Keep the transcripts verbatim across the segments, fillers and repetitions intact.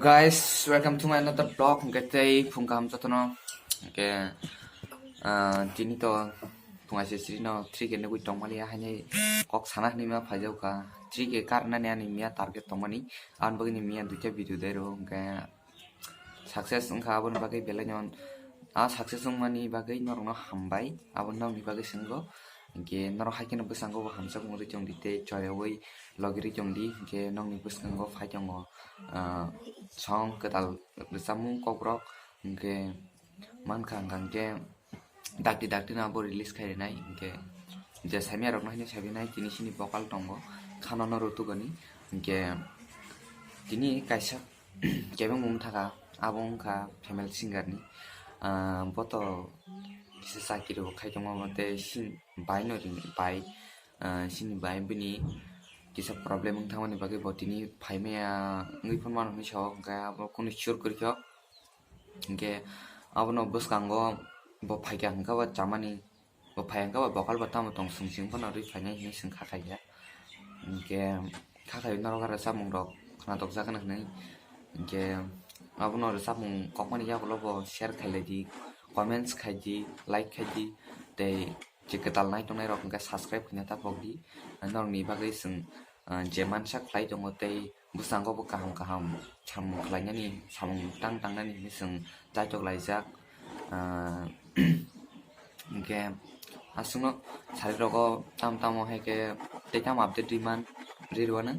Guys, welcome to my another vlog. Hwnkhe tei phung kaham jotono. Hwnkhe, ah, tini to phung aisesiri no three K nugwi tongmani ya haini kok sana hinwi ma phaijak kha. Three K karnani ani miya target tongmani. Aboni bagwi ni miya duita video dai rw hwnkhe success wngkha, aboni bagwi belai no, ah, success wngmani bagwi norokno hambai. Abo nokni bagwi swngo. Hwnkhe norok hai kheno bwskango bo hamjak wngwi tongdi tei choriawi logirwi tongdi. Hwnkhe nokni bwskango phai tongo, ah, song kwtal rwchapmung kokrok. Hwnkhe mankha hwnkha hwnkhe dakti dakti no abo release khai rinai. Hwnkhe je saimya rokno haino saibinai tini sini vocal tongo khano no rutugani. Hwnkhe tini kaisa kebeng mung thaka, abo wngkha female singer ni. Ah, bo to kisa chakiri bo khai tongma tei sin bai no bai, ah, sini bai bini kisa problem wng thangmani bagwi bo tini phaimaya wngwi phano mano hinwi sao, hwnkhe abo kunu sure kwrwikhe. Hwnkhe abono bwskango bo phaikha hwnkhe bo chamani, bo phai hwnkhe bo vocal bo tamo tong swng sing phano rwi phainai hinwi swng kha khaikha. Hwnkhe kha khai norok aro chamung rok khwnatok jak hinwi. Hwnkhe abono rwchapmung kokmani yagulo bo share khailai di, comments khai di, like khai di, tei je kwtal nai tongnai rok hwnkhe subscribe khaina ta pok di. Norokni bagwi swng, ah, je mansa khlai tongo tei bwskango bo kaham kaham samung khlainani, samung tang tangnani hinwi chwng chaitok laijak. Ah, hwnkhe aswkno sari rogo tamo tamo hai khe tei tamo update rwimani rwino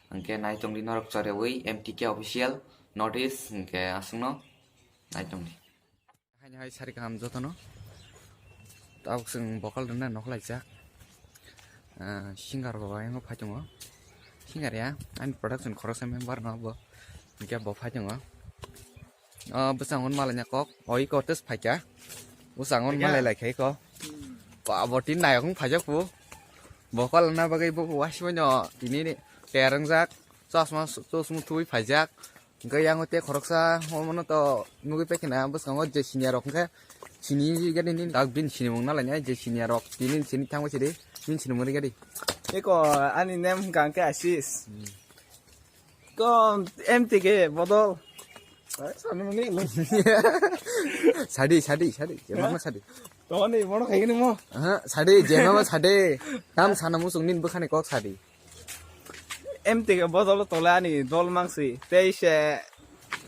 hwnkhe nai tongdi norok choriawi M T K official notice hwnkhe aswkno nai tongdi. Haini hai sari kaham jotono. Tabuk chwng vocal rwna nokhlaijak. Ah, singer bo ayang phai tongo. Singer ya, ani production khoroksa member no bo. Hwnkhe bo phai tongo. Ah, bwskango malaina kok. O iko test phaikha. Bwskango malai laikha iko. Ba, bo tin nayok wng phaijak bo. Vocal rwna bagwi bo wasui no tini ni ter wngjak. Chosma, chosma tubui phaijak. Hwnkhe yang o tei khoroksa omono to nugui paikha na bwskango je senior rok hwnkhe sini gari ni tak bini sinimung nalainai je senior rok tini sini thangbai sidi bini sinimung ri gari. Eko ani name hwnkha hwnkhe Ashish. Ko M T K bodol. Sadi, sadi, sadi. Jemama sadi. Tongani bono khaigini mo. Aha, sadi, jemama sadi. Tam sana musung nin bwkhani kok sadi. M T K bodol tole ani dol mangsi. Tei se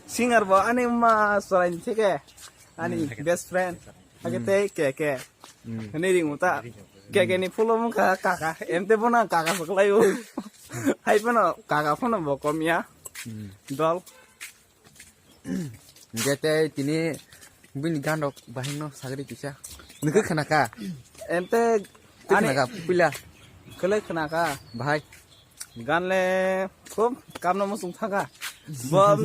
singer bo ani ma sorain theke. Ani best friend. Ake tei K K. Hini ring uta. K K ni phulo mungkha kaka. M T bono kaka soklai u. Hai phano kaka phano bo komya. Dol. Hwnkhe tei tini bini gan rok bahai no sagri kisa. Nokhe khna kha. Ente tei ani khna kha puila. Khwlai khna kha. Bahai. Gan le khub kamno muchung thaka. Bo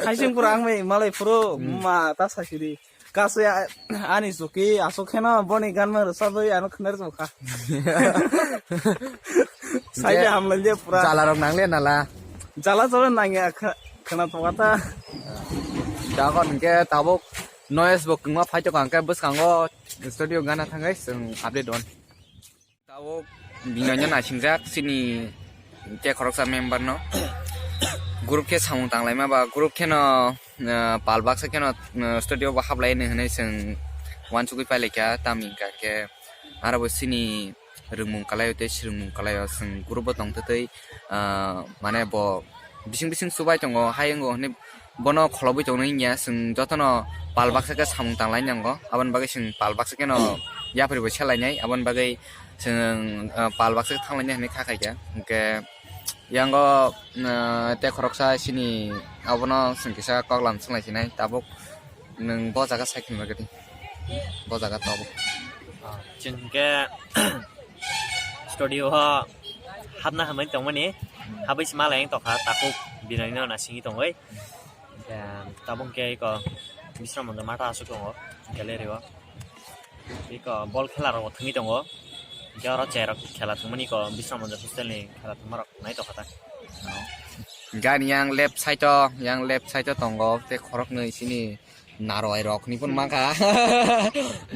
khaising pura ang mai malai phuru ma ta sakiri. Kasu ya ani suki asuk kheno boni gan ma rwsa doi ano khna rwsa kha. Saide hamlai de pura. Jala rok nang le nala. Jala jala nang ya kha-, khna thokata. Dagon hwnkhe tabuk noise bo kwngma phai tokha hwnkhe bwskango studio gana thangai chwng update on. Tabuk binoino naisingjak chini tei khoroksa member no group khe samung tanglaima ba group kheno, ah, pal baksa kheno, ah, studio bo haplai hinwi chwng uansugwi pailaikha tamni hwnkhe aro bo chini rwngmung kwlaio tei swrwngmung kwlaio chwng group o tongtwtwi, ah, mane bo bising bising chubai tongo, hai wngo hwnwi bono kholobwi tongnai wngya. Chwng jotono pal baksa khe samung tanglai nango, aboni bagwi chwng pal baksa kheno yapri bo selainai, aboni bagwi chwng, ah, pal baksa khe thanglainai hwnwi kha khaikha. Hwnkhe yango, ah, tei khoroksa chini abono chwng kisa koklam swnglaisini tabuk. Nwng bo jaga sai khwna bagwi di. Bo jaga tabuk. Ah, chwng hwnkhe studio o hapna hambai tongmani, habwi se malai wng tongkha, takhuk binoino nasingwi tongwi. Hwnkhe tabuk hwnkhe eko Bisram Mandir matha aswk tongo, gallery o. Eko bol khela rok thwngwi tongo. Hwnkhe oro chwrai rok khela thwngmani eko Bisram Mandir hostel ni khela thwngma rok nai tongkha ta. Gani yang left side o, yang left side o tongo tei khoroknwi chini narwai rok ni phano mankha.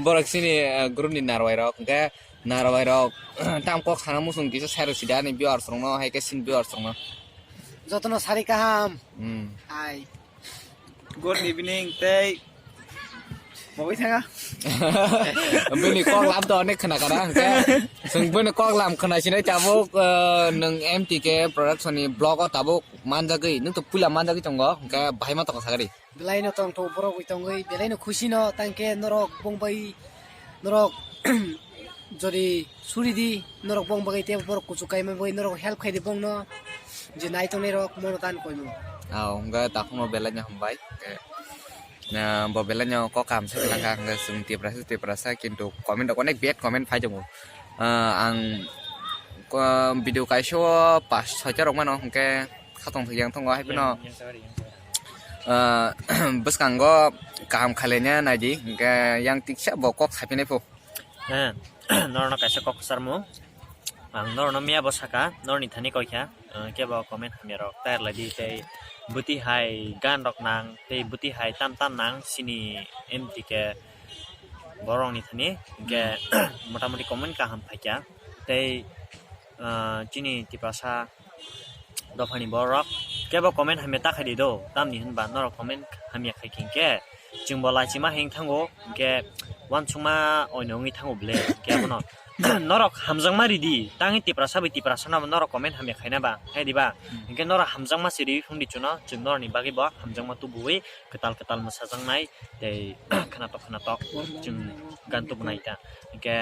Borok chini, eh, group ni narwai rok, hwnkhe narwai rok tam kok sana muchung kisa sai rw sidi ani viewers rok no, hai khe chini viewers rok no. Jotono sari kaham. Hmm. Hai. Good evening, tei. Bogwi thanga. Bini kok lam to onek khna kara hwnkhe. Chwng bini kok lam khna sinai tabuk, eh, nwng M T K production ni vlog o tabuk manjagwi, nwng to puila manjagwi tongo, hwnkhe bahai ma tongkha sagari. Belai no tongthok borok bai tongwi, belai no khusi no tangkhe norok bongbai norok jodi suri di norok bong bagwi tei borok kuchuk kaima bagwi norok help khai di bongno je nai tongnai rok mono tan koimo. Ah, hwnkhe takhukno belai no hambai. Hwnkhe, ah, bo belai no kok kaham sai langkha hwnkhe chwng Tiprasa Tiprasa kintu comment rok onek bad comment phai tongo. Ah, ang ko-, video kaisa o pas soita rok mano hwnkhe khatong thang yang tongo hai phano. Ah, bwskango kaham khailainya naidi hwnkhe yang tiksa bo kok sapinai pho. Eh, norokno kaisa kok kwcharmung. Ang norokno miya bo saka, norokni thani koi kha, eh, kebo comment hamya rok tayar lai di, tei bwtwi hai gan rok nang, tei bwtwi hai tam tam nang, chini M T K borokni thani, hwnkhe motamoti comment kaham phaikha, tei, eh, chini Tiprasa dophani borok kebo comment hamya ta khai di do, tamni hinba norok comment hamya khai khe hwnkhe chwngbo lachima hing thango, hwnkhe uansukma oino wngwi thango bwle, hwnkhe abono norok hamjakma ridi, tangwi Tiprasa bai Tiprasa no norok comment hamya khaina ba, hai di ba? Hmm. Hwnkhe norok hamjakma se riwi phung di chuno, chwng norokni bagwi bo hamjakma tubuwi kwtal kwtal mwsajaknai tei khwnatok khwnatok chwng gan tubunai ta, hwnkhe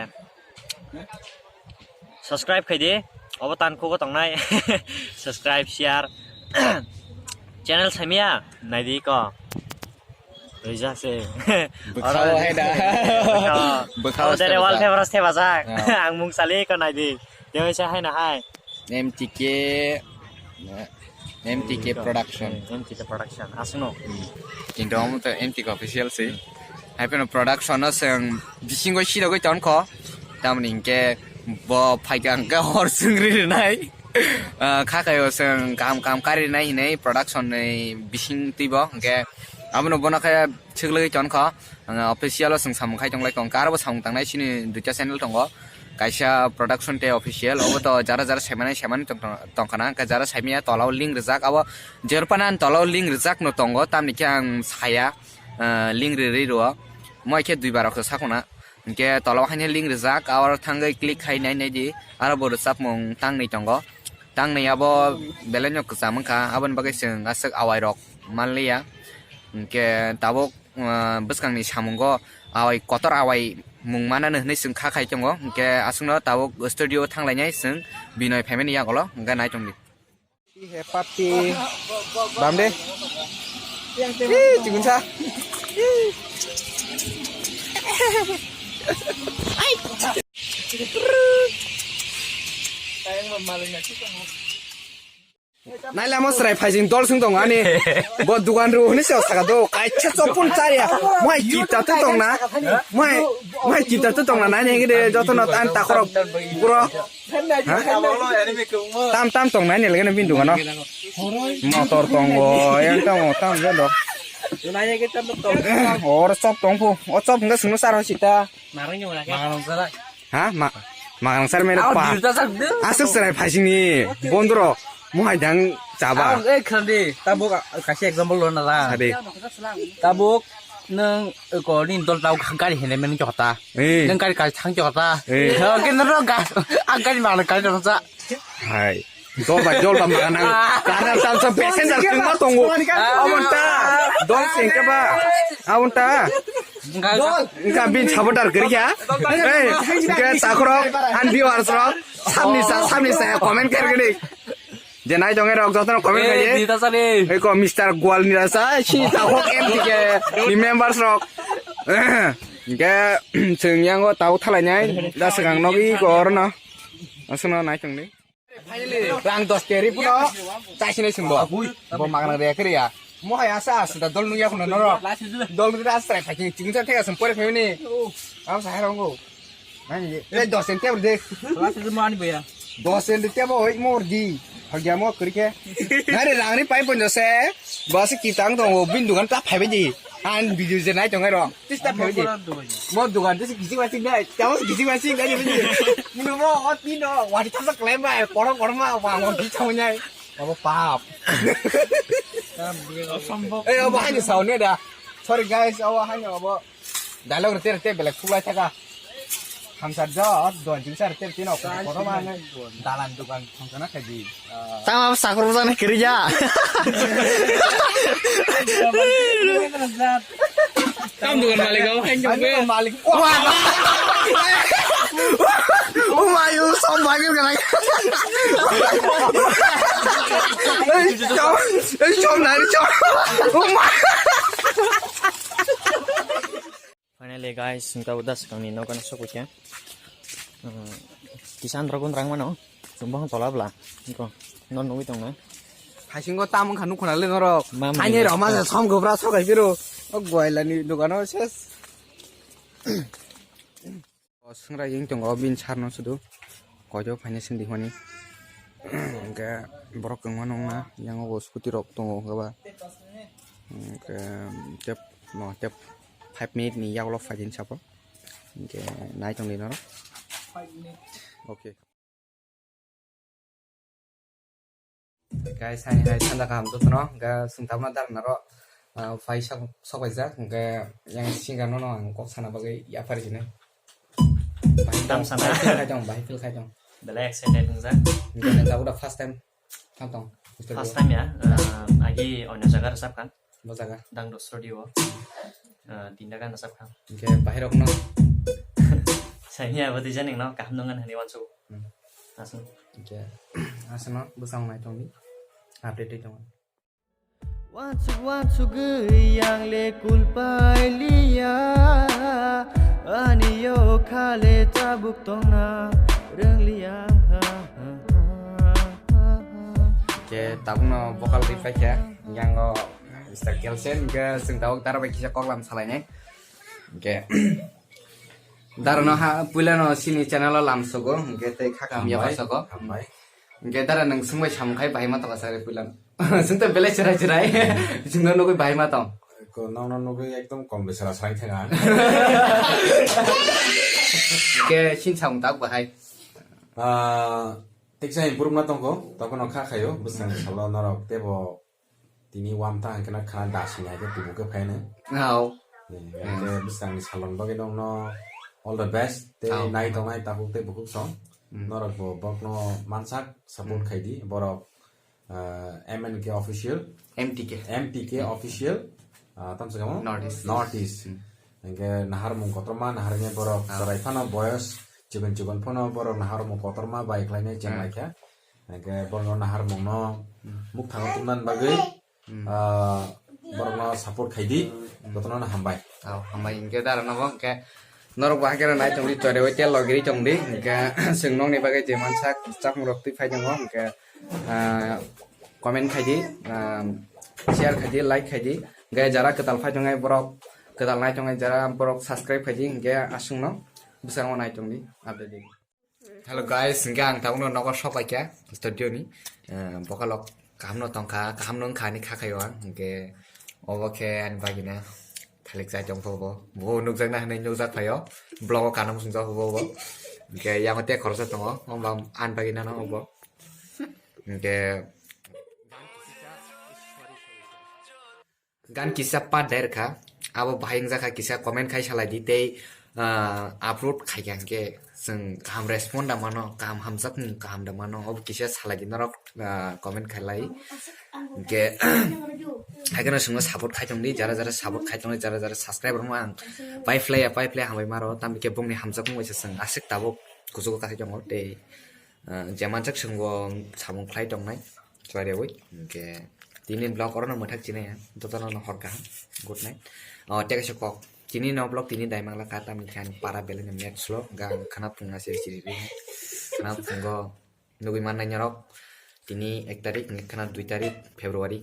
subscribe khai di, obo tan khubo tongnai. Subscribe, share. Channel saimaya, naidi ko. Rijak se. Bwkhao hai da. Bwkhao. Bwkhao. Obo dere wallpaper o thepajak. Ah. Ang mung sali ko naidi. Tei se hai na hai. M T K, M T K production. M T K production. Aswkno. Hmm. Kintu omo to M T K official se. Hai phano production no chwng bisingo sirogwi tongkho. Tamoni hinkhe bo phaikha hinkhe hor chwngri rwnai. Ah, kha khaio chwng kaham kaham kari rwnai hinwi production ni bising twibo. Hinkhe abono bono khe swklagwi tongkho. Ang official o chwng samung khai tonglai kong. Khe aro bo samung tangnai chini duita channel tongo. Kaisa production tei official. Obo to jara jara saimanai saimanwi tong-, tongkhana. Hinkhe jara saimanya tola o link rijak. Abo jerpana tola o link rijak no tongo. Tamni khe ang saya, ah, link ri ri rwo. Moi khe duibar rok se sakuna. Hinkhe tola o haino link rijak, aro thangwi click khai nai nai di, aro bo rwchapmung tangnwi tongo. Tangnwi abo belai no kwcham wngkha, aboni bagwi chwng aswk awai rok manliya. Hinkhe tabuk, ah, bwskangni samungo awai kotor awai mung manani hwnwi chwng kha khai tongo. Hinkhe aswkno tabuk studio o thanglainai chwng Binoy phaimani yagulo, hinkhe nai tongdi. He papi. Bam de. Ih, chikunsa. Naila mo srai phaising dol sung tong ani. Bo dugan ru hini se saka do. Kaisa chopun charia. Mai kita tu tong na. Mai, mai kita tu tong na. Nai nai gede joto no tan takhorok. Bro. Ha? Tam tam tong nai nilgene bini dogano. Motor tongo, yang tongo, tam jado. Or chop tong phu. O chop hingga sungno sar hosi ta. Ha? Ma, magang sar mere pa. Asuk serai phasing ni. Bondro. Mohai dang chaba. Eh, khandi. Tabuk kasi example lo na la. Ade. Tabuk nang ko ni dol tau gari hene men chota. Eh. Nang gari kai thang chota. Eh. Ke nang gas. Ang gari mana kai chota. Hai. Dol ba, dol ba, mana. Karena tam sa passenger tengma tongo. Abon ta. Dol sing ke ba. Abon ta. Engka bin sabotar kiri ya. Hey, engka takhro, han viewers rok. Samni sa, samni sa, comment kiri kiri. Je nai jong rok jotono comment kiri. Eko Mister Gwal ni rasa, si takhok M T K ni members rok. Engka sing yang go tau thalai nyai, da segang nogi ko orno. Asno nai tong ni. Rang dos keri puno, chai sinai sing bo. Bo magana re keri ya. Mo hai asa asa da dol nuya kuno noro. Dol nuya asa trai phaking ching sa thega sum pore phemini. Am sa hai rongo. Nani, eh, dos sen tebur de. Last is money boya. Dos sen de tebur oi mor di. Hagya mo keri ke. Nani rang ni pai pon jose. Bas kitang tong o bin dukan ta phai di. An video je nai tong ro. Tista phai di. Mo dukan tista kisi wasi nai. Tamo kisi wasi nai di. Muno mo o tino wadi tamo klem bai. Korong korong ma wa mo di tamo nai. Abo pap. Ei, obo haini sao ne da. Sorry guys, obo haini obo. Dialogue rete rete belek suklai thaka. Hamsar jo, don jingsa rete rete no, kotor ma ngai. Dalan dukan thangkana khaji. Tama sakur bujang ne kiriya. Tam dukan malik, oh, heng jong be. Malik. Wah. Oh my, you so bagel kana. Ei, chom, ei, chom, nari, chom. Oh my. Finally, guys, singka uda sekang ni nokan sokoi kya. Hmm, kisan rogun rang mano, sumbang tola bla. Iko, non nugui tong na. Haisingo tamung khanu khuna le norok. Mam Haini ni. Roma se som gobra sokai biro. O goila ni dogano ses. O swngra yeng tongo, o bini sar no sudu. Koijo phaina sindi hwnwi. Hwnkhe borok kwbangma nongna, yang o scooty rok tongo hwnkhe ba. Hwnkhe tep, no, tep five minute ni yagulo phaidi hinwi sabo. Hwnkhe nai tongdi norok. Okay. Guys, hai hai sanda kaham jotono, hwnkhe chwng tabukno dara naro, ah, phai sok, sok paijak, hwnkhe yang singer no, no ang kok sana bagwi yapar sini. Bahai Tam tong, sana. Bahai feel khai tong, bahai feel khai tong. Belai excited wngjak. Hwnkhe nang tabuk da first time tham tong. First time ya, ah, agi onyo jaga rwchap kha. Bo jaga. Dang dosro di o. Ah, tinda gan rwchap kha. Hwnkhe bahai rok no. Sanya abo twi janing no kaham nung hwnwi wansu. Hmm. Aswk. Hwnkhe, aswkno bwsang nai tongdi, update twi tongo. Wansuk wansugwi yang le kulpai liya, ani yo khale tabuk tongna rwng liya. Hwnkhe, tabukno vocal twi paikha, yang o Mister Kelsen, hwnkhe, chwng tabuk dara bai kisa koklam salainai. Hwnkhe, Dara no ha, puila no sini channel o lam sogo, hwnkhe tei kha kam ya Hambai, sogo. Hambai. Hwnkhe dara nwng swngbai samung khai bahai ma tong ka sari puila no. Swng to belai chwrai chwrai. Swng no nugui bahai ma tong. Ko nong no nugui ekdom kom besera srang thanga. Hwnkhe sin samung tak bahai. Ah, teksa improve na tongko, tokon no kha khayo, bwsang salo norok tebo Tini wamtha hwnkhe na khana dasing hai khe tubu khe phainai. Hao. Hwnkhe bwskanni salon bagwi nongno all the best. Tei Hao. Nai tongnai takhuk tei bukhuk song. Hmm. Norok bo bokno mansak support Hmm. khaidi. Borok, ah, M N K official. M T K. M T K Hmm. official. Ah, tamsa kamo? North East. North East. Hmm. Hwnkhe naharmung kotorma naharni borok Hao. Chwrai phano boyos chikon chikon phano borok naharmung kotorma bai khlainai cheng Hmm. laikha. Hwnkhe bono naharmungno Hmm. mukthango tubunani bagwi, Hmm. ah, borokno support khaidi, Hmm. jotono hambai. Oh, hambai hwnkhe dara nobo hwnkhe norok bo hakhe nai tongdi, chwrai bai tel logiri tongdi, hwnkhe chwng nokni bagwi je mansak chakmung rok twi phai tongo, hwnkhe, ah, comment khaidi, ah, share khaidi, like khaidi, hwnkhe jara kwtal phai tongnai borok, kwtal nai tongnai jara borok subscribe khaidi, hwnkhe aswkno bwskango nai tongdi, update di. Hello guys, hwnkhe ang tabukno nogo sok paikha studio ni. Eh, bokolok kaham no tongkha, kaham no wngkha hinwi kha khaio ang. Hwnkhe obo khe ani bagina thalik chai tongkha obo. Bo nukjakna hinwi nukjak phaio. Vlog o kanam swngjak obo obo. Hwnkhe yango tei khoroksa tongo. Omo ani bagina no obo. Hwnkhe Gan kisa part dai rwkha, abo bahai wngjakha kisa comment khai salai di tei, ah, upload khaikha hwnkhe chwng kaham respond da mano, kaham hamjakmung kaham da mano, obo kisa salai di norok, ah, comment khailai. Hwnkhe haikhe no chwngno support khai tongdi, jara jara support khai tongdi, jara jara subscribe rwma ang pai phlaiya, pai phlaiya hambai maro, tamni khe bongni hamjakmung bai se chwng aswk tabuk kuchugo kasai tongo tei, ah, je manjak chwngbo samung khlai tongnai. Chwrairwi, hwnkhe tini vlog orono mwthak chinai ya, jotono no hor kaham, good night. O, tei kaisa kok, tini no vlog tini dai mangla ka, tamni khe ani para belai no match lo, gang khana phungna se chiri ri, khana phungo nugui mannai norok, tini ek tarik, hwnkhe khana dui tarik February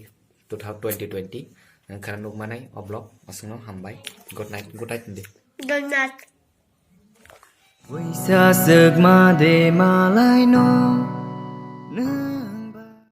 two thousand twenty twenty, ang khana nuk manai o vlog, aswkno hambai, good night, good night hindi. Good night. Waisa swkma de malai no, nw-